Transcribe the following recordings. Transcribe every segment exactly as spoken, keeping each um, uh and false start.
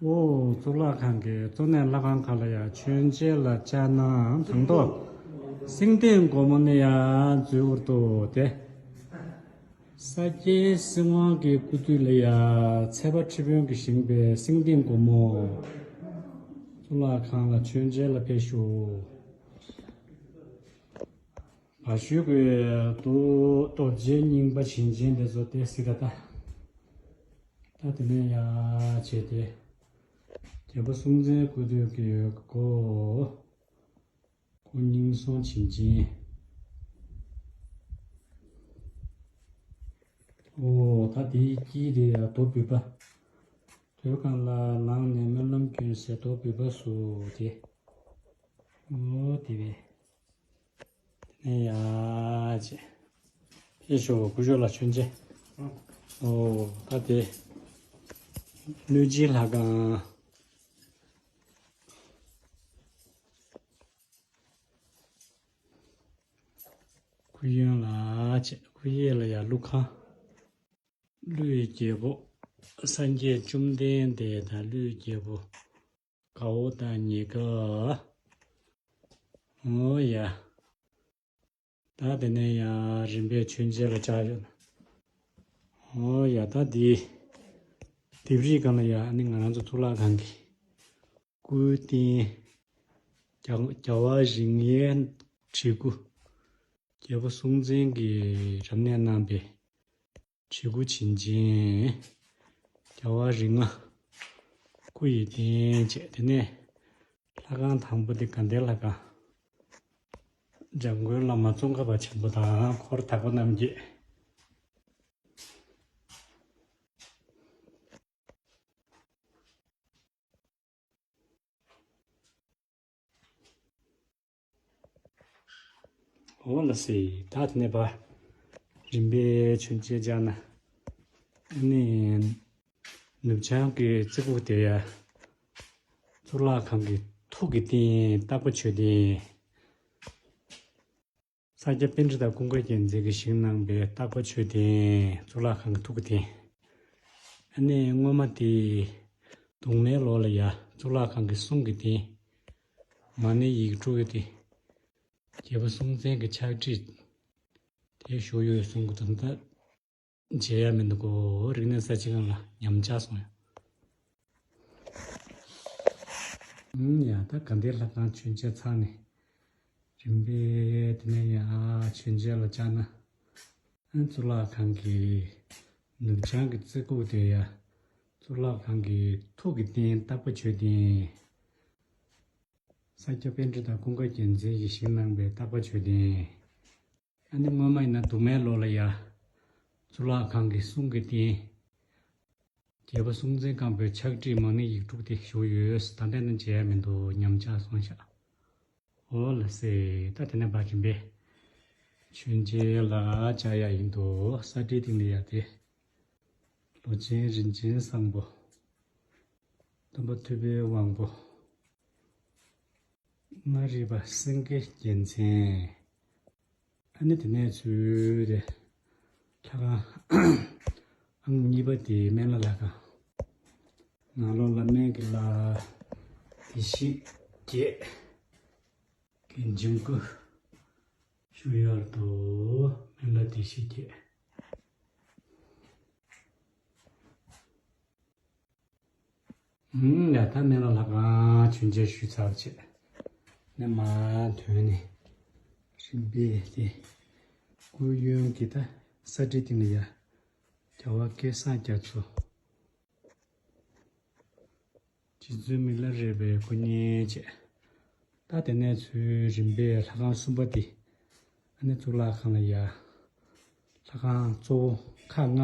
ཨོ། གཙུག་ལག་ཁང་གི་གཙོ་གནད་ལྷ་ཁང་ཁག་ལ་ཡང་མཆོད་མཇལ་ལ་བཅར་ན་དང་ཐོག་སེང་ལྡེང་སྒོ་མོ་ནས་ཡར་འཛུལ་བར་དུ་དེ། ས་སྐྱའི་སྲིད་དབང་གི་སྐུ་དུས་ལ་ཡང་ཚལ་པ་ཁྲི་དཔོན་གྱིས་བཞེངས་པའི་སེང་ལྡེང་སྒོ་མོ། གཙུག་ལག་ཁང་ལ་མཆོད་མཇལ་ལ་ཕེབས་ཤོག་བ་ཞུ་དགོས་འདུག་རྡོ་རྗེ་རྙིང་པ་བྱིན་ཅན་དེ་ཚོ་དེ་སྲིད་ད་ལྟ། ད་དེ་ནས་ཡར་བྱས་ཏེ། རྒྱལ་པོ་སྲོང་བཙན་སྐུ་དུས་ཀྱི་སྒོ། སྐུ་རྙིང་སྲོང་བྱིན་ཅན། ཨོ། ད་དེའི་དཀྱིལ་དེ་ཡང་རྡོ་འབུལ་བ། དོས་སྒང་ལ་ལངས་ནས་སྨོན་ལམ་བསྐྱོན་སའི་རྡོ་འབུལ་བ་སུ་དེ། ཨོ་དེ་བས། དེ་ནས་ཡར་བྱས། ཕེབས་ཤོག་སྐུ་ཞབས་ལ་མཆོད་མཇལ། ཨོ་ད་དེ། གནོད་སྦྱིན་ལྷ་ཁང་། སྐུ་གཡོན་ལ་བྱས། སྐུ་གཡས་ལ་ཡང་ཀླུ་ཁང་། ཀླུའི་རྒྱལ་པོ་སངས་རྒྱས་བཅོམ་ལྡན་འདས་དང་ཀླུའི་རྒྱལ་པོ་དགའ་བོ་དང་ཉེ་དགའ། ཨོ་ཡ། ད་དེ་ནས་ཡང་རིམ་པས་མཆོད་མཇལ་ལ་བཅར་ཡོང་། ཨོ་ཡ། ད་འདི་ལྡེབས་རིས་སྒང་ལ་ཡང་ཨ་ནི་ང་རང་ཚོ་གཙུག་ལག་ཁང་གི་སྐུའི་རྟེན། རྒྱ་རྒྱལ་བ་རིགས་ལྔའི་བྲིས་སྐུ། རྒྱལ་པོ་སྲོང་བཙན་གྱིས་རབ་གནས་གནང་པའི་བྲིས་སྐུ་བྱིན་ཅན། རྒྱལ་བ་རིགས་ལྔ། སྐུ་ཡི་རྟེན་བཅས། དེ་ནས་ལྷ་ཁང་དང་པོ་དེ་དགའ་ལྡན་ལྷ་ཁང་། འཇམ་མགོན་བླ་མ་ཙོང་ཁ་པ་ཆེན་པོ་དང་འཁོར་དག་པ་རྣམས་ཀྱིས། འོ་ལགས་སེ། ད་དེ་ནས་ཕར་རིམ་པས་མཆོད་མཇལ་བཅར་ན། ཨ་ནི། ནུབ་བྱང་གི་རྩེ་ཁུག་དེ་ཡ། གཙུག་ལག་ཁང་གི་ཐུགས་ཀྱི་རྟེན་སྟག་པ་མཆོད་རྟེན། ས་སྐྱ་པཎྜི་ཏ་ཀུན་དགའ་རྒྱལ་མཚན་གྱིས་བཞེངས་གནང་པའི་སྟག་པ་མཆོད་རྟེན། གཙུག་ལག་ཁང་གི་ཐུགས་ཀྱི་རྟེན། ཨ་ནི་སྔོན་མ་དེ་གདུང་མའི་ལོ་ལ་ཡ་གཙུག་ལག་ཁང་གི་གསུང་གི་རྟེན། མ་ཎི་ཡིག་དྲུག་གི་རྟེན། རྒྱལ་པོ་སྲོང་བཙན་གྱི་ཕྱག་བྲིས་དེ་བཞུགས་ཡོད་གསུང་གི་འདུག་ད་མཇལ་ཡ་མི་འདུག་གོ། རིག་གནས་གསར་བརྗེ་སྒང་ལ་ཉམས་ཆག་སོང་ཡ། ཨུམ། ཡ་ད་དགའ་ལྡན་ལྷ་ཁང་མཆོད་མཇལ་ཚར་ནས། རིམ་པས་དེ་ནས་ཡར་མཆོད་མཇལ་ལ་བཅར་ན། ཨ་གཙུག་ལག་ཁང་གི་ནུབ་བྱང་གི་རྩེ་ཁུག་དེ་ཡ། གཙུག་ལག་ཁང་གི་ཐུགས་ཀྱི་རྟེན་སྟག་པ་མཆོད་རྟེན། ས་སྐྱ་པཎྜི་ཏ་ཀུན་དགའ་རྒྱལ་མཚན་གྱིས་བཞེངས་གནང་པའི་སྟག་པ་མཆོད་རྟེན། ཨ་ནི་སྔོན་མ་ཡིན་ན་གདུང་མའི་ལོ་ལ་ཡ། གཙུག་ལག་ཁང་གི་གསུང་གི་རྟེན། རྒྱལ་པོ་སྲོང་བཙན་སྒམ་པོའི་ཕྱག་བྲིས་མ་ཎི་ཡིག་དྲུག་དེ་བཞུགས་ཡོད། ད་ལྟ་ནི་མཇལ་ཡ་མི་འདུག་ཉམས་ཆག་སོང་ཤག་འོ་ལགས་སེ། ད་དེ་ནས་ཕར་རིམ་པས་མཆོད་མཇལ་ལ་བཅར་ཡ་ཡིན་འདུག་ས་སྒྲའི་སྟེང་ལ་ཡ་དེ། ལོ་ཆེན་རིན་ཆེན་བཟང་པོ། སྟོན་པ་ཐུབ་པའི་དབང་པོ། མངའ་རིས་པ་སེང་གེ་རྒྱལ་མཚན། ཨ་ནི་དེ་ནས་ཚུར་རེ། ལྷ་ཁང་ཨང་གཉིས་པ་དེ་སྨན་བླ་ལྷ་ཁང་། ནང་ལོགས་ལ་སྨན་གྱི་བླ་བདེ་གཤེགས་བརྒྱད་ཀྱི་འཇིམ་སྐུ་བཞུགས་ཡོད་འདུག་སྨན་བླ་བདེ་གཤེགས་བརྒྱད། ཧུམ། ཡ་ད་སྨན་བླ་ལྷ་ཁང་མཆོད་མཇལ་ཞུས་ཚར་བ་བྱས། ནས་མར་ཐོན་ནས། རིམ་པས་དེ། སྐུ་གཡོན་གྱི་ད་ས་སྒྲའི་སྟེང་ལ་ཡ། རྒྱལ་བ་སྐལ་བཟང་རྒྱ་མཚོ། རྗེ་བཙུན་མི་ལ་རས་པའི་སྐུ་བརྙན་བཅས། ད་དེ་ནས་ཚུར་རིམ་པས་ལྷ་ཁང་གསུམ་པ་དེ། ཨ་ནི་གཙུག་ལག་ཁང་ལ་ཡ། ལྷ་ཁང་གཙོ་བོ་ཁག་ལྔ།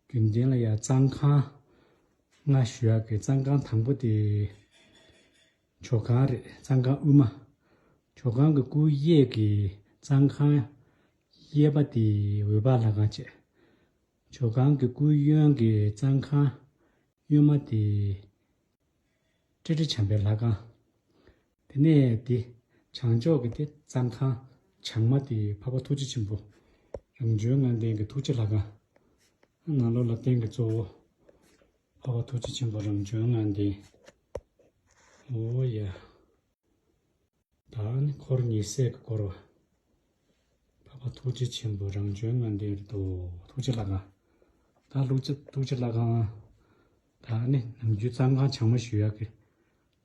རྒྱུན་ལྡན་ལ་ཡ་གཙང་ཁང་ལྔ་ཞུ་ཡག་གི་གཙང་ཁང་དང་པོ་དེ། ཇོ་ཁང་རེད། གཙང་ཁང་དབུས་མ། ཇོ་ཁང་གི་སྐུ་གཡས་ཀྱི་གཙང་ཁང་གཡས་པ་དེ་འོད་དཔག་ལྷ་ཁང་བྱས། ཇོ་ཁང་གི་སྐུ་གཡོན་གྱི་གཙང་ཁང་གཡོན་མ་དེ། ཏྲེ་ཏྲེ་བྱམས་པའི་ལྷ་ཁང་། དེ་ནས་དེ། བྱང་ཕྱོགས་ཀྱི་དེ་གཙང་ཁང་བྱང་མ་དེ་འཕགས་པ་ཐུགས་རྗེ་ཆེན་པོ། རང་བྱུང་ལྔ་ལྡན་གྱི་ཐུགས་རྗེ་ལྷ་ཁང་། ནང་ལོགས་ལ་རྟེན་གྱི་གཙོ་བོ། འཕགས་པ་ཐུགས་རྗེ་ཆེན་པོ་རང་བྱུང་ངང་ལྡན། ཨོ་ཡ། ད་ནི་འཁོར་ཉི་ཟེར་གྱིས་བསྐོར་བ། འཕགས་པ་ཐུགས་རྗེ་ཆེན་པོ་རང་བྱུང་ངང་ལྡན་རེད་དོ། ཐུགས་རྗེ་ལྷ་ཁང་། ད་ཐུགས་རྗེ་ཐུགས་རྗེ་ལྷ་ཁང་། ད་ནི་ནམ་རྒྱུན་གཙང་ཁང་བྱང་མ་ཞུ་ཡག་གི་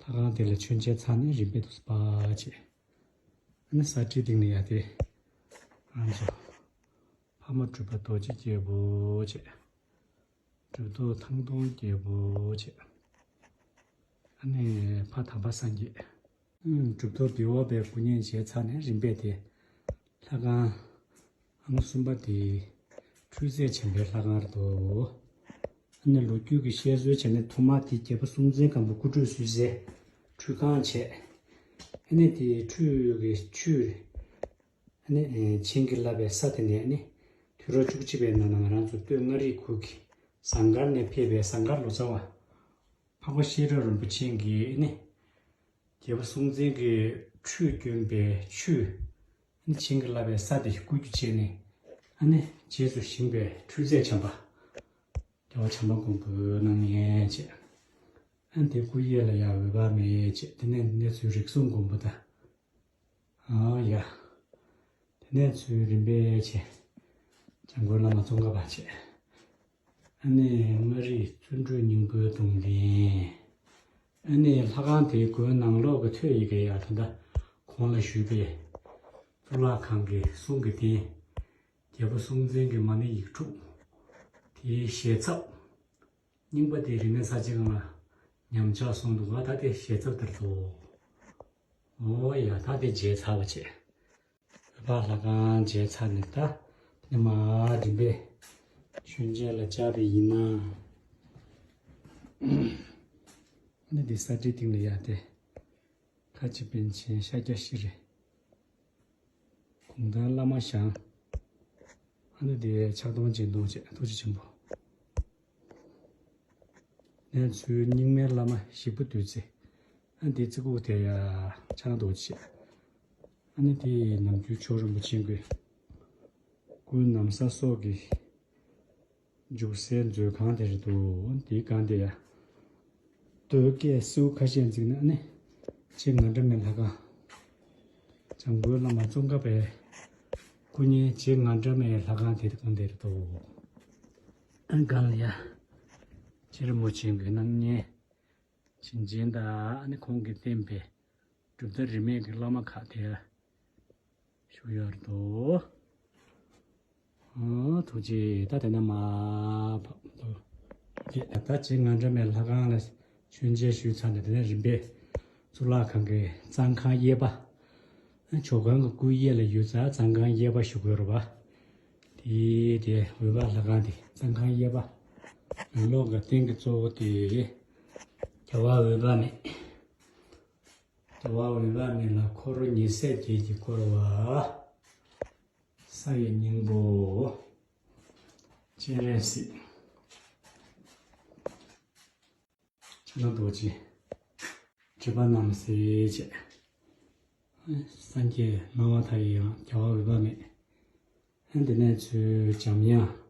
ལྷ་ཁང་དེ་ལ་མཆོད་མཇལ་ཚར་ནས་རིམ་པས་འདུག་སེ་ཕར་བྱས། ཨ་ནི་ས་ཁྲིའི་སྟེང་ལ་ཡ་དེ། ང་ཚོ་ཕ་མ་གྲུབ་པ་རྡོ་རྗེ་རྒྱལ་པོ་བྱས། གྲུབ་ཐོབ་ཐང་སྟོང་རྒྱལ་པོ་བྱས། ཨ་ནི་ཕ་དམ་པ་སངས་རྒྱས། ཨུམ། གྲུབ་ཐོབ་བི་འོ་པའི་སྐུ་བརྙན་མཇལ་ཚར་ནས་རིམ་པས་དེ། ལྷ་ཁང་ཨང་གསུམ་པ་དེ་ཁྲུས་རྫས་བྱམས་པའི་ལྷ་ཁང་རེད་དོ། ཨ་ནི་ལོ་རྒྱུས་ཀྱི་བཤད་སྲོལ་བྱས་ན་ཐོག་མ་དེ་རྒྱལ་པོ་སྲོང་བཙན་སྒམ་པོ་སྐུ་ཁྲུས་གསོལ་སའི་ཁྲུས་ཁང་བྱས། ཨ་ནི་དེའི་ཁྲུས་ཀྱི་ཆུ། ཨ་ནི་བྱིན་གྱིས་བརླབས་པའི་ས་དེ་ནས་ཨ་ནི་དུས་རབས་བཅུ་གཅིག་པའི་ནང་ན་ང་རང་ཚོ་སྟོད་མངའ་རིས་ཁུལ་གྱི་ཟངས་དཀར་ནས་ཕེབས་པའི་ཟངས་དཀར་ལོ་ཙཱ་བ། འཕགས་པ་ཤེས་རབ་རིན་པོ་ཆེ་གིས་ནི། རྒྱལ་པོ་སྲོང་བཙན་གྱི་ཁྲུས་བསྐྱོན་པའི་ཆུ། ནི་བྱིན་གྱིས་བརླབས་པའི་ས་དེ་བསྐུ་རྒྱུ་བྱས་ནས། ཨ་ནི་རྗེས་སུ་བཞེངས་པའི་ཁྲུས་རྫས་བྱམས་པ། རྒྱལ་བ་བྱམས་པ་མགོན་པོའི་སྣང་བརྙན་བྱས། ཨ་ནི་དེ་སྐུ་གཡས་ལ་ཡ་འོད་དཔག་མེད་བྱས། དེ་ནས་གནས་ཚུལ་རིགས་གསུམ་མགོན་པོ་དང་། ཨ་ཡ། དེ་ནས་ཚུར་རིམ་པས་བྱས། འཇམ་མགོན་བླ་མ་ཙོང་ཁ་པ་བྱས། ཨ་ནི་མངའ་རིས་བརྩོན་འགྲུས་སྙིང་པོའི་གདུང་རྟེན། ཨ་ནི་ལྷ་ཁང་དེའི་སྒོའི་ནང་ལོགས་ཀྱི་ཐོད་ཡིག་གི་ཡ་ད་ལྟ་གོང་ལ་ཞུས་པའི་གཙུག་ལག་ཁང་གི་གསུང་གི་རྟེན། རྒྱལ་པོ་སྲོང་བཙན་གྱི་མ་ཎི་ཡིག་དྲུག་དེའི་ཞལ་ཚབ། རྙིང་པ་དེ་རིག་གནས་གསར་བརྗེ་སྒང་ལ་ཉམས་ཆག་སོང་འདུག་ག་ད་དེ་ཞལ་ཚབ་དེར་འདུག་ཨོ་ཡ། ད་དེ་མཇལ་ཚར་བ་བྱས། འོད་དཔག་ལྷ་ཁང་མཇལ་ཚར་ནས་ད་དེ་ནས་མར་རིམ་པས་མཆོད་མཇལ་ལ་བཅར་བ་ཡིན་ན། ཨ་ནི་འདི་ས་ཁྲིའི་སྟེང་ལ་ཡ་དེ། ཁ་ཆེ་པཎ་ཆེན་ཤཱཀྱ་ཤྲཱི། གུང་ཐང་བླ་མ་ཞང་། ཨ་ནི་དེ་ཕྱག་སྟོང་སྦྱིན་སྟོང་བྱས། ཐུགས་རྗེ་ཆེན་པོ། ནས་ཚུར་རྙིང་མའི་བླ་མ་ཞིག་པོ་བདུད་རྩི། ཨ་ནི་དེ་རྩི་ཁུག་དེ་ཡ་ཕྱག་ན་རྡོ་རྗེ་བྱས། ཨ་ནི་དེ་ནམ་རྒྱུན་ཇོ་བོ་རིན་པོ་ཆེ་གི་སྐུ་ན་བཟའ་སོགས་ཀྱི་བཞུགས་སའི་མཛོད་ཁང་དེ་རེད་འདུག་དེའི་སྒང་དེ་ཡ། རྡོ་སྐས་སེའུ་ཁ་ཤས་འཛེགས་ན་ནི། རྗེ་ང་འདྲ་མེད་ལྷ་ཁང་། འཇམ་མགོན་བླ་མ་ཙོང་ཁ་པའི་སྐུ་བརྙན་རྗེ་ང་འདྲ་མེད་ལྷ་ཁང་དེ་སྒང་དེ་རེད་འདུག་ཨ་སྒང་ལ་ཡ། རྗེ་རིན་པོ་ཆེ་གི་སྣང་བརྙན། བྱིན་ཅན་དང་ཨ་ནི་ཁོང་གིས་བསྟན་པའི་གྲུབ་མཐའ་རིས་མེད་ཀྱི་བླ་མ་ཁག་དེ་བཞུགས་ཡོད་རེད་འདུག་ཨོ་ཐུགས་རྗེ། ད་དེ་ན་མ་ཕབ་འདུག་ད་ལྟ་རྗེ་ང་འདྲ་མའི་ལྷ་ཁང་ལ་མཆོད་མཇལ་ཞུས་ཚར་ནས་དེ་ནས་རིམ་པས་གཙུག་ལག་ཁང་གི་གཙང་ཁང་གཡས་པ། ཇོ་ཁང་གི་སྐུ་གཡས་ལ་ཡོད་ཙང་གཙང་ཁང་གཡས་པ་ཞུ་དགོས་རེད་པ། དེ་དེ་འོད་དཔག་ལྷ་ཁང་དེ་གཙང་ཁང་གཡས་པ། ནང་ལོགས་ཀྱི་རྟེན་གྱི་གཙོ་བོ་དེ་རྒྱལ་བ་འོད་དཔག་མེད། རྒྱལ་བ་འོད་དཔག་མེད་ལ་འཁོར་ཉི་ཟེར་བརྒྱད་ཀྱིས་བསྐོར་བ། ས་ཡི་སྙིང་པོ། སྤྱན་རས་གཟིགས། ཕྱག་ན་རྡོ་རྗེ། སྒྲིབ་པ་རྣམ་སེལ་བྱས། སངས་རྒྱས་སྣང་བ་མཐའ་ཡས་དབང་རྒྱལ་བ་འོད་དཔག་མེད། ཨ་འདི་ནས་ཚུར་འཇམ་དབྱངས།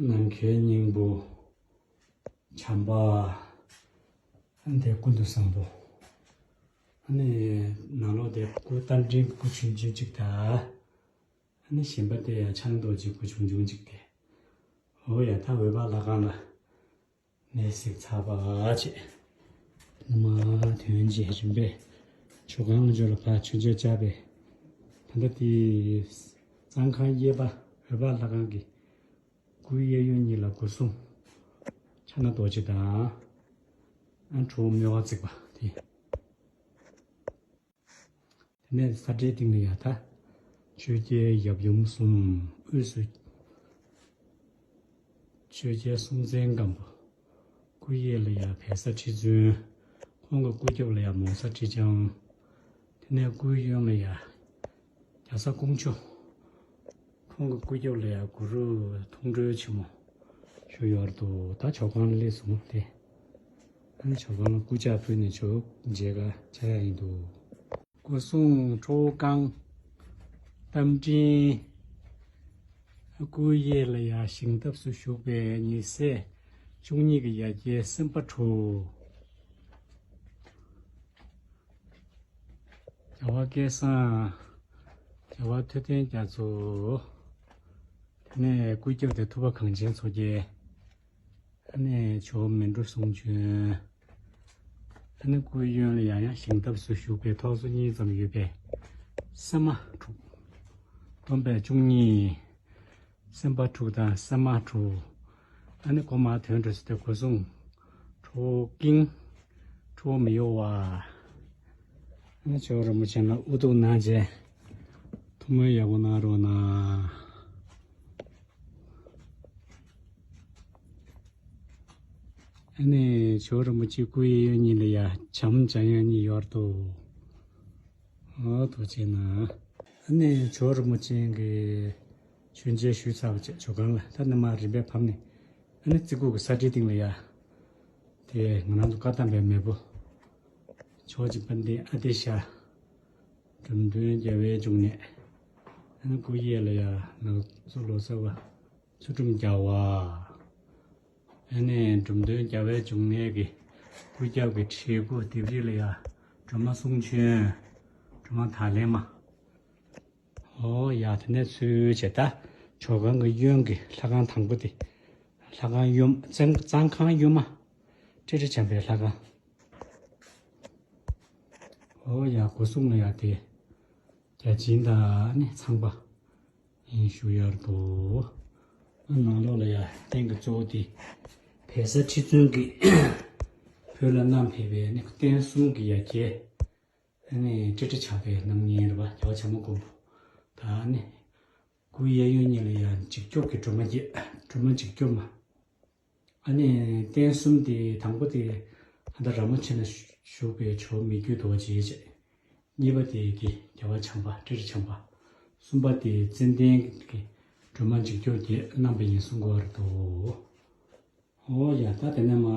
ནམ་མཁའི་སྙིང་པོ། བྱམས་པ། ཨ་འདི་ཀུན་ཏུ་བཟང་པོ། ཨ་ནི་ནང་ལོགས་དེ་སྐུ་རྟ་མགྲིན་སྐུ་ཆུང་ཆུང་གཅིག་དང་། ཨ་ནི་གཞན་པ་དེ་ཡང་ཕྱག་ན་རྡོ་རྗེ་སྐུ་ཆུང་ཆུང་གཅིག་དེ། འོ་ཡ། ད་འོད་དཔག་ལྷ་ཁང་ལ། ནས་གཟིགས་ཚར་བ་བྱས། ནུ་མ་དོན་གྱི་རིམ་པས་ཇོ་ཁང་ལ་འབྱོར་ལ་ཕར་མཆོད་མཇལ་བཅར་བས། ད་ལྟ་དེ་གཙང་ཁང་གཡས་པ་འོད་དཔག་ལྷ་ཁང་གི་སྐུ་གཡས་གཡོན་གཉིས་ལ་སྒོ་སྲུང་ཕྱག་ན་རྡོ་རྗེ་དང་། ཨ་གྲོ་བོ་སྨེ་བ་བརྩེགས་པ་དེ། དེ་ནས་ས་ཁྲའི་སྟེང་ལ་ཡ་ད། ཆོས་རྒྱལ་ཡབ་ཡུམ་གསུམ་དབུས་སུ། ཆོས་རྒྱལ་སྲོང་བཙན་སྒམ་པོ། སྐུ་གཡས་ལ་ཡ་བལ་བཟའ་ཁྲི་བཙུན། ཁོང་གི་སྐུ་རྒྱབ་ལ་ཡ་མོ་བཟའ་ཁྲི་བྱང་། དེ་ནས་སྐུའི་གཡོན་ལ་ཡ། རྒྱ་བཟའ་ཀོང་ཇོ། ཁོང་གི་སྐུ་རྒྱབ་ལ་ཡ་གུ་རུ་མཐོང་གྲོལ་ཆེན་མོ་བཞུགས་ཡོད་འདུག་ད་ཇོ་ཁང་ལ་སླེབས་སོང་སྟེ། ཨ་ནི་ཇོ་ཁང་ལ་སྐུ་ཕྱག་ཕུལ་ནས་ཇོ་མཇལ་ཁ་བཅར་ཡ་ཡིན་འདུག་སྐུ་གསུང་ཁྲོ་བོ་བསྐང་། རྟ་མགྲིན། སྐུ་གཡས་ལ་ཡ་ཞིང་ཐབས་སུ་བཞུགས་པའི་ཉི་ཟེར། བཅུ་གཉིས་ཀྱི་ཡ་གྱལ་སེམས་དཔའ་འབྲུག་རྒྱལ་བ་སྐལ་བཟང་། རྒྱལ་བ་ཐུབ་བསྟན་རྒྱ་མཚོ། དེ་ནས་སྐུའི་སྐྱབས་དེ་ཐུབ་པ་གངས་ཅན་མཚོ་རྒྱལ། ཨ་ནི་ཇོ་བོ་མི་འགྲོ་གསུང་བྱོན། ཨ་ནི་སྐུའི་གཡོན་ལ་ཡང་ཡང་ཞིང་ཐབས་སུ་བཞུགས་པའི་ཐོག་སོ་གཉིས་ཙམ་ཡོད་པའི་སེམས་དཔའ་འབྲུག་སྟོན་པས་བཅུ་གཉིས། སེམས་དཔའ་འབྲུག་དང་སེམས་མ་འབྲུག་ཨ་ནི་ཀོ་མ་དོན་འགྲོ་སི་ཏེ་སྒོ་སྲུང་། ཁྲོ་བོ་ཀིང་། ཁྲོ་བོ་མི་གཡོ་བ། ཨ་ནི་ཇོ་བོ་རིན་པོ་ཆེ་ལ་དབུ་གཏུགས་གནང་རྗེས། ཐུགས་སྨོན་ཡག་པོ་གནང་རོགས་གནང་། ཨ་ནི་ཇོ་བོ་རིན་པོ་ཆེ་སྐུ་ཡི་གཡོན་གཉིས་ལ་ཡ་བྱམས་འཇམ་དབྱངས་གཉིས་ཡོད་དོ། ཨོ་ཐུགས་རྗེ་གནང་། ཨ་ནི་ཇོ་བོ་རིན་པོ་ཆེ་གི་མཆོད་མཇལ་ཞུས་ཚར་བ་བཅས་ཇོ་ཁང་ལ་ད་ནི་མ་རིམ་པས་བབས་ནས། ཨ་ནི་རྩེ་ཁུག་གི་ས་བཀྲའི་སྟེང་ལ་ཡ། དེ་ང་རང་ཚོ་བཀའ་གདམས་པའི་མེས་པོ། ཇོ་བོ་རྗེ་དཔལ་ལྡན་ཨ་ཏི་ཤ། འགྲོ་དོན་རྒྱལ་བའི་འབྱུང་གནས། ཨ་ནི་སྐུ་གཡས་ལ་ཡ་ནག་ཚོ་ལོ་ཙཱ་བ། ཚུལ་ཁྲིམས་རྒྱལ་བ། ཨ་ནི་འགྲོ་དོན་རྒྱལ་བའི་འབྱུང་གནས་ཀྱི་སྐུ་རྒྱབ་ཀྱི་བྲིས་སྐུ་ལྡེབས་རིས་ལ་ཡ་སྒྲོལ་མ་གསུང་བྱོན། སྒྲོལ་མ་དར་ལེན་མ། ཨོ་ཡ་དེ་ནས་ཚུར་བྱས་ད་ཇོ་ཁང་གི་གཡོན་གྱི་ལྷ་ཁང་དང་པོ་དེ། ལྷ་ཁང་གཡོན་གཙང་གཙང་ཁང་གཡོན་མ། ཏྲི་ཏྲི་བྱམས་པའི་ལྷ་ཁང་། ཨོ་ཡ་སྒོ་སྲུང་ལ་ཡ་དེ། བརྒྱ་བྱིན་དང་ནི་ཚངས་པ། ཡིན་ཞུ་ཡར་དུ། ནང་ལོགས་ལ་ཡ་རྟེན་གྱི་གཙོ་བོ་དེ། བལ་བཟའ་ཁྲི་བཙུན་གྱིས་བོད་ལ་བསྣམས་ཕེབས་པའི་ནི་རྟེན་གསུམ་གྱི་ཡ་གྱལ། ཨ་ནི་ཏྲི་ཏྲི་བྱམས་པའི་རྣམ་བསྙེན་རེད་པ་རྒྱལ་བ་བྱམས་པ་མགོན་པོ། ད་ནི། སྐུའི་གཡས་གཡོན་གཉིས་ལ་ཡ་འཇིགས་སྐྱོབ་ཀྱི་སྒྲོལ་མ་བརྒྱད་སྒྲོལ་མ་འཇིགས་སྐྱོབ་མ། ཨ་ནི་རྟེན་གསུམ་དེ་དང་པོ་དེ་ཨ་ད་ར་མོ་ཆེ་ན་བཞུགས་པའི་ཇོ་མི་བསྐྱོད་རྡོ་རྗེ་བྱས། གཉིས་པ་དེ་གི་རྒྱལ་བ་བྱམས་པ་ཏྲི་ཏྲི་བྱམས་པ། གསུམ་པ་དེ་ཙན་དན་གྱི་སྒྲོལ་མ་འཇིགས་སྐྱོབ་བརྒྱད་བསྣམས་པ་ཡིན་གསུང་གི་ཡོད་རེད་དོ། ཨོ་ཡ་ད་དེ་ནས་མ།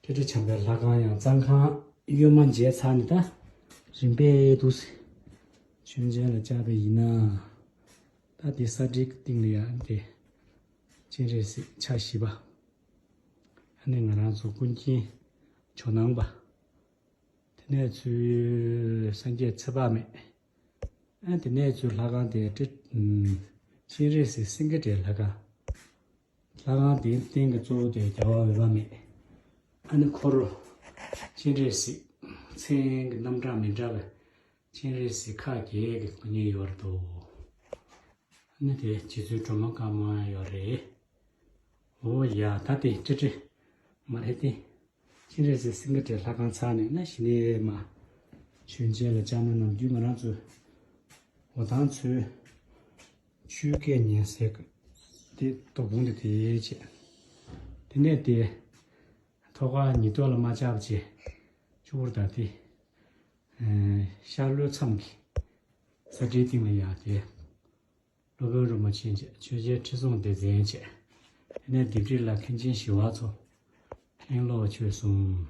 ཏྲི་ཏྲི་བྱམས་པའི་ལྷ་ཁང་ཡང་གཙང་ཁང་གཡོན་མ་མཇལ་ཚར་ནས་ད། རིམ་པས་འདུག་སེ། མཆོད་མཇལ་ལ་བཅར་བ་ཡིན་ན། ད་དེ་ས་བཀྲའི་སྟེང་ལ་ཡང་དེ། སྤྱན་རས་གཟིགས་ཕྱག་བཞི་པ། ཨ་ནི་ང་རང་ཚོ་ཀུན་མཁྱེན་ཇོ་ནང་པ། དེ་ནས་ཚུར་སངས་རྒྱས་ཚེ་དཔག་མེད། ཨ་དེ་ནས་ཚུར་ལྷ་ཁང་དེ་ཏྲི། སྤྱན་རས་གཟིགས་སེང་གེ་སྒྲའི་ལྷ་ཁང་། ལྷ་ཁང་དེའི་རྟེན་གྱི་གཙོ་བོ་དེ་རྒྱལ་བ་འོད་དཔག་མེད། ཨ་ནི་འཁོར་སྤྱན་རས་གཟིགས་མཚན་གྱི་རྣམ་གྲངས་མི་འདྲ་བའི་སྤྱན་རས་གཟིགས་ཁག་བརྒྱད་ཀྱི་སྐུ་བརྙན་ཡོད་རེད་དོ། ཨ་ནི་དེ་རྗེ་བཙུན་སྒྲོལ་མ་དཀར་མོ་ཡོད་རེད། འོ་ཡ་ད་དེ་ཏྲི་ཏྲི་མ་རེད་དེ། སྤྱན་རས་གཟིགས་སེང་གེ་སྒྲའི་ལྷ་ཁང་ཚར་ནས་ན་གཞི་ནས་མ། མཆོད་མཇལ་ལ་བཅར་ན་ནམ་རྒྱུན་ང་རང་ཚོའི་འོ་ཐང་ཚོའི་ཆོས་སྐད་ཉན་སའི་དེ་དོ་དགོང་དེ་དེ་བྱས། དེ་ནས་དེ་ཐོག་ཁ་ཉི་ཐོག་ལ་མ་བཅར་བ་བྱས། ཆུ་བུར་དང་དེ་ཤར་ལྷོའི་མཚམས་ཀྱི་ས་ཁྲའི་སྟེང་ལ་ཡར་དེ། སློབ་དཔོན་རིན་པོ་ཆེ་བཅས་ཆོས་རྒྱལ་ཁྲི་སྲོང་ལྡེ་བཙན་བཅས། དེ་ནས་ལྡེབས་རིས་ལ་མཁན་ཆེན་ཞི་བ་འཚོ། ཕྲེང་ལོ་ཆོས་གསུམ།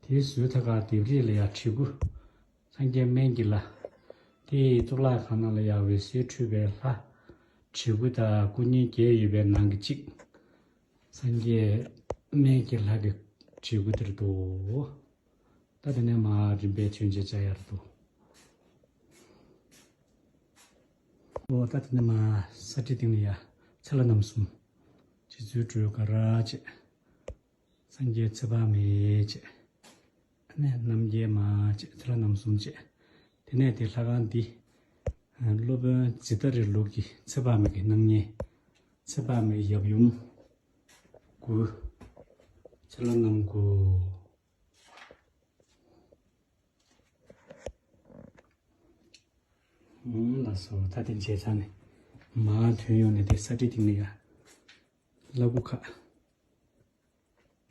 དེའི་ཟུར་ཐད་ཀར་ལྡེབས་རིས་ལ་ཡང་བྲིས་སྐུ། སངས་རྒྱས་སྨན་གྱི་བླ། དེ་ཡི་གཙུག་ལག་ཁང་ནང་ལ་ཡང་འོད་ཟེར་འཕྲོས་པའི་ལྷ། བྲིས་སྐུ་དང་སྐུ་བརྙན་བརྒྱད་ཡོད་པའི་ནང་གི་གཅིག་སངས་རྒྱས་སྨན་གྱི་བླ་གི་བྲིས་སྐུ་དེར་འདུག་ད་དེ་ནས་མར་རིམ་པས་མཆོད་མཇལ་བཅར་ཡར་འདུག་ཨོ་ད་དེ་ནས་མར་ས་ཁྲའི་སྟེང་ལ་ཡ་ཚེ་ལྷ་རྣམ་གསུམ། རྗེ་བཙུན་སྒྲོལ་དཀར་བཅས། སངས་རྒྱས་ཚེ་དཔག་མེད་བཅས། ཨ་ནི་རྣམ་རྒྱལ་མ་བཅས་ཚེ་ལྷ་རྣམ་གསུམ་བཅས། དེ་ནས་དེ་ལྷ་ཁང་འདི། སློབ་དཔོན་ཛི་ཏ་རའི་ལུགས་ཀྱི་ཚེ་དཔག་མེད་ཀྱི་སྣང་བརྙན། ཚེ་དཔག་མེད་ཡབ་ཡུམ། དགུ། ཚེ་ལྷ་རྣམ་དགུ། ཨུམ་ལགས་སོ། ད་དེ་མཇལ་ཚར་ནས་མར་ཐོན་ཡོང་ནས་དེ་ས་ཁྲའི་སྟེང་ནས་ཡ། བླ་སྐུ་ཁག་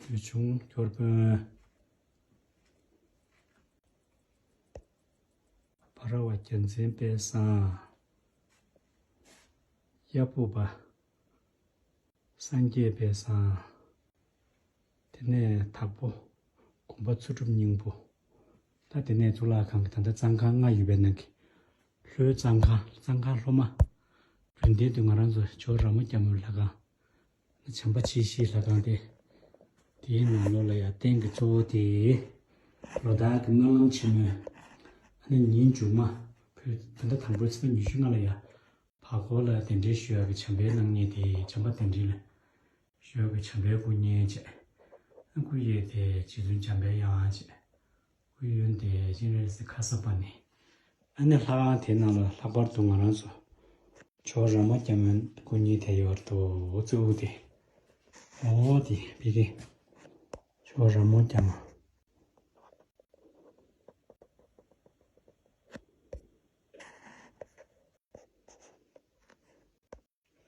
བོད་ཆུང་སྐྱོར་དཔོན། འབའ་ར་བ་རྒྱལ་མཚན་དཔལ་བཟང་། གཡའ་ཕུབ་པ། སངས་རྒྱས་དཔལ་བཟང་། དེ་ནས་དྭགས་པོ། དགོན་པ་ཚུལ་ཁྲིམས་སྙིང་པོ། ད་དེ་ནས་གཙུག་ལག་ཁང་གི་ད་ལྟ་གཙང་ཁང་ལྔ་ཡོད་པའི་ནང་གི་ལྷོའི་གཙང་ཁང་། གཙང་ཁང་ལྷོ་མ། རྒྱུན་ལྡན་དུ་ང་རང་ཚོ་ཇོ་ར་མོ་སྐྱ་མོའི་ལྷ་ཁང་ བྱམས་པ་མཆེད་བཞིའི་ལྷ་ཁང་སྟེ། དེའི་ནང་ལོགས་ལ་ཡང་རྟེན་གྱི་གཙོ་བོ་དེ། ལོ་ཟླ་གི་སྨོན་ལམ་ཆེན་མོའི། ཨ་ནི་ཉིན་མཇུག་མ། བོད་ད་ལྟ་དང་པོའི་ཚེས་པ་ཉི་ཤུ་ལྔ་ལ་ཡང་། བར་སྐོར་ལ་གདན་འདྲེན་ཞུ་ཡག་གི་བྱམས་པའི་སྣང་བརྙན་དེ། བྱམས་པ་གདན་འདྲེན་ལ་ཞུ་ཡག་གི་བྱམས་པའི་སྐུ་བརྙན་བཅས། སྐུ་གཡས་དེ་རྗེ་བཙུན་འཇམ་པའི་དབྱངས་བཅས། སྐུ་གཡོན་དེ་སྤྱན་རས་གཟིགས་ཁ་སར་པ་ཎི། ཨ་ནི་ལྷ་ཁང་དེའི་ནང་ལ་ལྷག་པར་དུ་ང་རང་ཚོ་ཇོ་བོ་ར་མ་ལྕམ་མོའི་སྐུ་བརྙན་དེ་ཡོད་འདུག་གཙོ་བོ་དེ། འོ་དེ་བི་དེ། ཇོ་བོ་ར་མ་ལྕམ་མོ།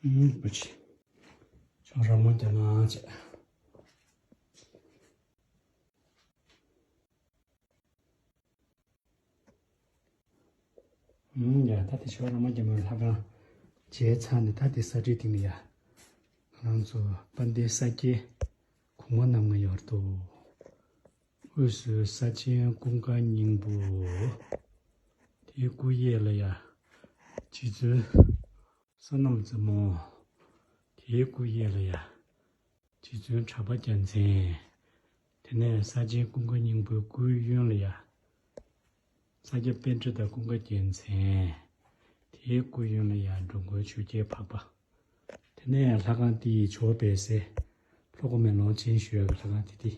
ཨུམ། པོ་ཆེ། ཇོ་བོ་ར་མ་ལྕམ་མོ་བཅས། ཨུམ། ཡ། ད་དེ་ཇོ་བོ་ར་མ་ལྕམ་མོའི་ལྷ་ཁང་མཇལ་ཚར་ནས། ད་དེ་ས་བྲིས་སྟེང་ནས་ཡ། ང་རང་ཚོ་དཔལ་ལྡན་ས་སྐྱའི་གོང་མ་རྣམ་ལྔ་ཡོད་འདུག་དབུས་སུ་ས་ཆེན་ཀུན་དགའ་སྙིང་པོ། དེའི་སྐུ་གཡས་ལ་ཡ། རྗེ་བཙུན་བསོད་ནམས་རྩེ་མོ། དེའི་སྐུ་གཡས་ལ་ཡ། རྗེ་བཙུན་གྲགས་པ་རྒྱལ་མཚན། དེ་ནས་ས་ཆེན་ཀུན་དགའ་སྙིང་པོའི་སྐུའི་གཡོན་ལ་ཡ། ས་སྐྱ་པཎྜི་ཏ་ཀུན་དགའ་རྒྱལ་མཚན། དེའི་སྐུ་གཡོན་ལ་ཡ། འགྲོ་མགོན་ཆོས་རྒྱལ་འཕགས་པ། དེ་ནས་ལྷ་ཁང་དེའི་ཇོ་བོ་སྦས་སའི་ལྷོ་སྒོ་མེ་ལོང་ཅན་ཞུ་ཡག་གི་ལྷ་ཁང་དེ་དེ།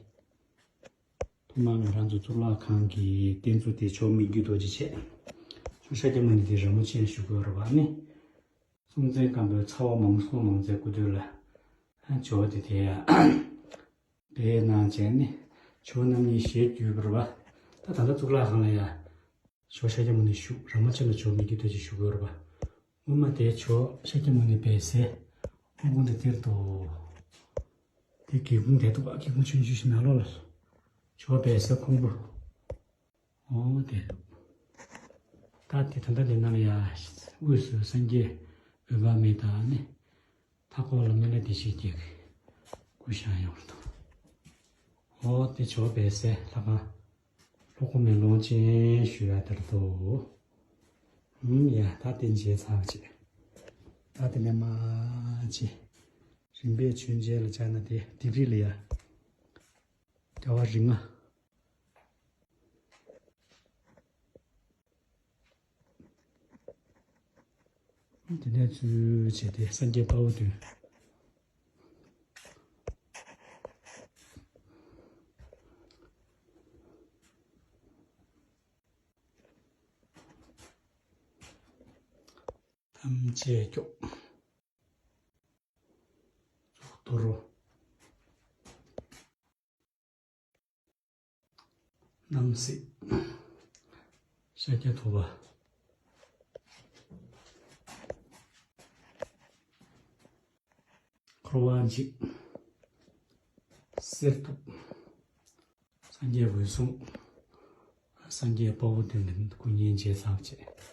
ཐོག་མར་ང་རང་ཚོ་གཙུག་ལག་ཁང་གི་རྟེན་གཙོ་དེ་ཇོ་བོ་མི་བསྐྱོད་རྡོ་རྗེ་བྱས། ཇོ་བོ་ཤཱཀྱ་མུ་ནེ་དེ་རི་མོ་ཅན་ཞུ་དགོས་རེད་པ། ཨ་ནི། སྲོང་བཙན་སྒམ་པོའི་ཚ་བ་མང་སྲོང་མང་བཙན་སྐུ་དུས་ལ། ཇོ་བོ་དེ་དེ་ཡ། སྦས་གནང་བྱས་ནས་ཇོ་བོ་རྣམ་གཉིས་ཞལ་བསྒྱུར་བ་རེད་པ། ད་ད་ལྟ་གཙུག་ལག་ཁང་ལ་ཡ། ཇོ་བོ་ཤཱཀྱ་མུ་ནེ་བཞུགས། ར་མ་ཅན་ལ་ཇོ་བོ་མི་བསྐྱོད་རྡོ་རྗེ་བཞུགས་ཡོད་རེད་པ། སྔོན་མ་དེ་ཇོ་བོ་ཤཱཀྱ་མུ་ནེ་སྦས་སའི་ཧོམ་ཁུང་དེ་དེར་འདུག་དེ་སྒེའུ་ཁུང་དེ་འདུག་པ། སྒེའུ་ཁུང་ཆུང་ཆུང་ཞིག་ནང་ལོགས་ལ་ཇོ་བོ་སྦས་སའི་ཁུང་བུ། འོ་དེ། ད་དེ་ད་ལྟ་དེ་ནང་ལ་ཡ། དབུས་སུ་སངས་རྒྱས་འོད་དཔག་མེད་དང་ནི། མཐའ་འཁོར་ལ་སྨན་བླ་བདེ་གཤེགས་ཀྱི་སྐུ་བཞེངས་ཡོད་འདུག་འོ་དེ་ཇོ་བོ་སྦས་སའི་ལྷ་ཁང་། ལྷོ་སྒོ་མེ་ལོང་ཅན་ཞུ་ཡག་དེར་འདུག་ཨུམ། ཡ། ད་དེ་མཇལ་ཚར་བ་བྱས། ད་དེ་ནས་མར་ཅིག་རིམ་པས་བྱོན་བྱས་ལ་བཅར་ན། དེ་ལྡེབས་རིས་ལ་ཡ། རྒྱལ་བ་རིགས་ལྔ། དེ་ནས་ཚུར་བྱས་ཏེ་སངས་རྒྱས་དཔའ་བོ་བདུན། ཐམས་ཅད་སྐྱོབ། གཙུག་ཏོར། རྣམ་སྲས། ཤཱཀྱ་ཐུབ་པ། འཁོར་བ་འཇིག་གསེར་ཐུབ། སངས་རྒྱས་འོད་སྲུང་། སངས་རྒྱས་དཔའ་བོ་བདུན་གྱི་སྐུ་བརྙན་མཇལ་ཚར་བ་བྱས།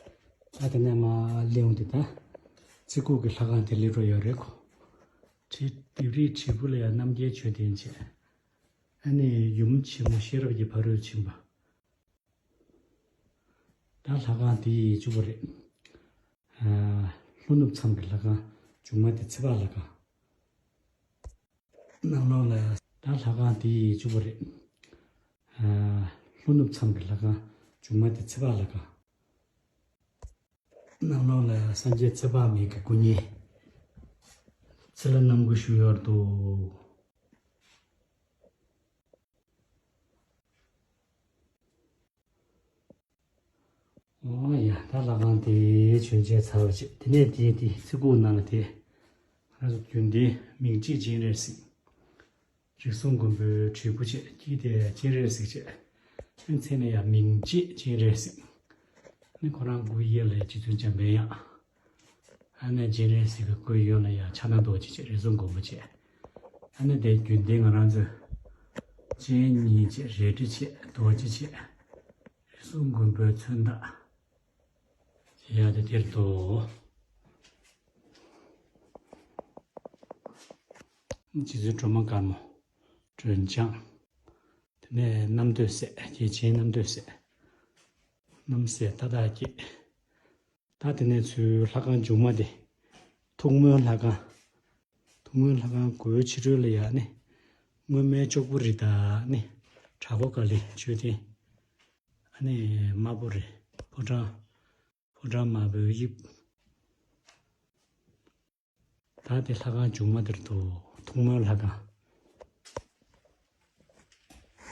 ད་དེ་ནས་མར་སླེབས་འོང་དུས་ད། ཚེ་ཁུག་གི་ལྷ་ཁང་དེ་སླེབས་འགྲོ་ཡོད་རེད་ཁོ། བྲིས། ལྡེབས་རིས་བྲིས་སྐུ་ལ་ཡང་རྣམ་རྒྱལ་མཆོད་རྟེན་བྱས། ཨ་ནི་ཡུམ་ཆེན་མོ་ཤེས་རབ་ཀྱི་ཕ་རོལ་ཕྱིན་པ། ད་ལྷ་ཁང་དེ་ཡི་བཅུ་པོ་རེད། ཨ། ལྷོ་ནུབ་མཚམས་ཀྱི་ལྷ་ཁང་མཇུག་མ་དེ་ཚེ་དཔག་ལྷ་ཁང་། ནང་ལོགས་ལ་ད་ལྷ་ཁང་དེ་ཡི་བཅུ་པོ་རེད། ཨ། ལྷོ་ནུབ་མཚམས་ཀྱི་ལྷ་ཁང་མཇུག་མ་དེ་ཚེ་དཔག་ལྷ་ཁང་། ནང་ལོགས་ལ་སངས་རྒྱས་ཚེ་དཔག་མེད་ཀྱི་སྐུ་བརྙན། ཚེ་ལྷ་རྣམ་དགུ་བཞུགས་ཡོད་འདུག་ཨོ་ཡ། ད་ལྷ་ཁང་དེ་བྱོན་བྱས་ཚར་བ་བྱས། དེ་ནས་དེ་དེ་ཚེ་ཁུག་ནང་ལ་དེ། ང་ཚོ་རྒྱུན་ལྡན་མིང་གཅིག་སྤྱན་རས་གཟིགས། རིགས་གསུམ་མགོན་པོའི་དྲིལ་བུ་བྱས། དཀྱིལ་དེ་སྤྱན་རས་གཟིགས་བྱས། ཨ་ནི་མཚན་ལ་ཡང་མིང་གཅིག་སྤྱན་རས་གཟིགས། ཨ་ནི་ཁོ་རང་སྐུ་གཡས་ལ་རྗེ་བཙུན་འཇམ་པའི་དབྱངས། ཨ་ནི་སྤྱན་རས་གཟིགས་ཀྱི་སྐུའི་གཡོན་ལ་ཡང་ཕྱག་ན་རྡོ་རྗེ་བྱས། རིགས་གསུམ་མགོན་པོ་བྱས། ཨ་ནི་དེ་རྒྱུན་ལྡན་ང་རང་ཚོས་སྤྱན་གཉིས་བྱས། རལ་གྲི་བྱས། རྡོ་རྗེ་བྱས། རིགས་གསུམ་མགོན་པོའི་མཚོན་རྟགས་བྱས་ཡ་དེ་དེར་འདུག་རྗེ་བཙུན་སྒྲོལ་མ་དཀར་མོ། སྒྲོལ་ལྗང་། དེ་ནས་རྣམ་ཐོས་སྲས། རྒྱལ་ཆེན་རྣམ་ཐོས་སྲས། རྣམ་སྲས་མཐའ་དག་བསྐྱེད། ད་དེ་ནས་ཚུར་ལྷ་ཁང་མཇུག་མ་དེ། ཐུགས་སྨོན་ལྷ་ཁང་། སྔོན་ལྷ་ཁང་སྒོའི་ཕྱི་རོལ་ལ་ཡ་ནི། སྔོན་མའི་ཅོག་པུ་རི་དང་ནི། བྲག་སྒོ་ཀ་ལི་མཆོད་རྟེན། ཨ་ནི་དམར་པོ་རི། ཕོ་བྲང་། ཕོ་བྲང་དམར་པོའི་དབྱིབས། ད་དེ་ལྷ་ཁང་མཇུག་མ་དེར་འདུག་ཐུགས་སྨོན་ལྷ་ཁང་།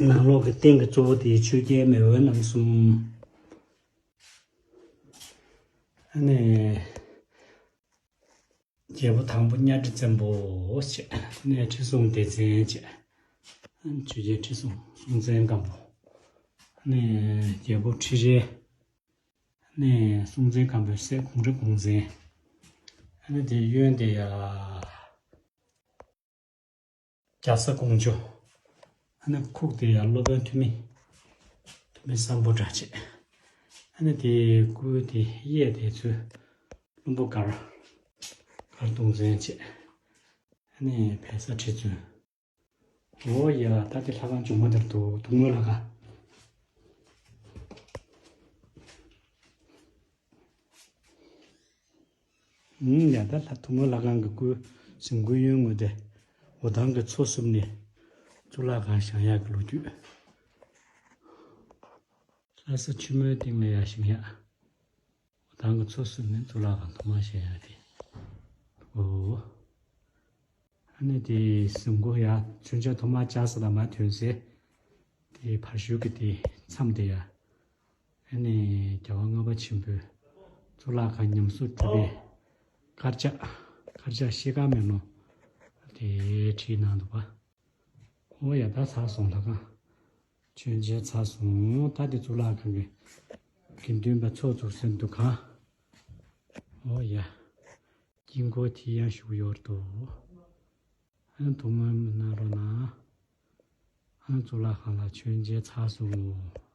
ནང་ལོགས་ཀྱི་རྟེན་གྱི་གཙོ་བོ་དེ་ཆོས་རྒྱལ་མེས་དབོན་རྣམ་གསུམ། ཨ་ནི། རྒྱལ་པོ་དང་པོ་གཉའ་ཁྲི་བཙན་པོ་བྱས། ཨ་ནི་ཁྲི་སྲོང་ལྡེ་བཙན་བྱས། ཨ་ནི་ཆོས་རྒྱལ་ཁྲི་སྲོང་སྲོང་བཙན་སྒམ་པོ། ཨ་ནི་རྒྱལ་པོ་ཁྲི་རལ། ཨ་ནི་སྲོང་བཙན་སྒམ་པོའི་སྲས་གུང་ཁྲན་གུང་བཙན། ཨ་ནི་དེ་གཡོན་དེ་ཡ། རྒྱ་བཟའ་ཀོང་ཇོ། ཨ་ནི་ཁུག་དེ་ཡང་སློབ་དཔོན་ཐུ་མི། ཐུ་མི་སམ་བྷོ་ཊ་བྱས། ཨ་ནི་དེ་སྐུ་དེ་གཡས་དེ་ཚུལ་བློན་པོ་མགར། མགར་སྟོང་བཙན་བྱས། ཨ་ནི་བལ་བཟའ་ཁྲི་བཙུན། འོ་ཡ། ད་དེ་ལྷ་ཁང་མཇུག་མ་དེར་འདུག་ཐུགས་སྨོན་ལྷ་ཁང་། ཨུམ། ཡ། ད་ལྷ་ཐུགས་སྨོན་ལྷ་ཁང་གི་སྐུ་གཟིམ་སྐུའི་གཡོན་ངོས་དེ། འོ་ཐང་གི་མཚོ་བསུབས་ནས་གཙུག་ལག་ཁང་བཞེངས་ཡག་གི་ལོ་རྒྱུས། ལྷ་ས་ཆུ་མོའི་སྟེང་ལ་ཡར་བཞེངས་ཡག་འོ་ཐང་གི་མཚོ་བསུབས་ནས་གཙུག་ལག་ཁང་ཐོག་མར་བཞེངས་ཡག་དེ། འོ། ཨ་ནི་དེ་གཟིམ་སྒོ་ཡ། མཚོན་ཆ་ཐོག་མར་ལྕགས་ཟ་ལ་མ་ཐོན་སའི་དེ་བར་ཞོལ་གྱི་དེ་མཚམས་དེ་ཡ། ཨ་ནི་རྒྱལ་བ་ལྔ་པ་ཆེན་པོའི་གཙུག་ལག་ཁང་ཉམས་གསོ་གྲུབ་པའི་དཀར་ཆག་དཀར་ཆག་ཤེལ་དཀར་མེ་ལོང་དེ་བྲིས་གནང་འདུག་པ། འོ་ཡ། ད་ཚར་སོང་། ལྷ་ཁང་། མཆོད་མཇལ་ཚར་སོང་། ད་དེ་གཙུག་ལག་ཁང་གི་དགེ་འདུན་པ་ཚོགས་བཙུགས་སའི་འདུ་ཁང་། འོ་ཡ། དཀྱིལ་འཁོར་དེ་ཡང་བཞུགས་ཡོད་འདུག་ཨ་ཐུགས་སྨོན་གནང་རོགས་གནང་། ཨ་གཙུག་ལག་ཁང་ལ་མཆོད་མཇལ་ཚར་སོང་།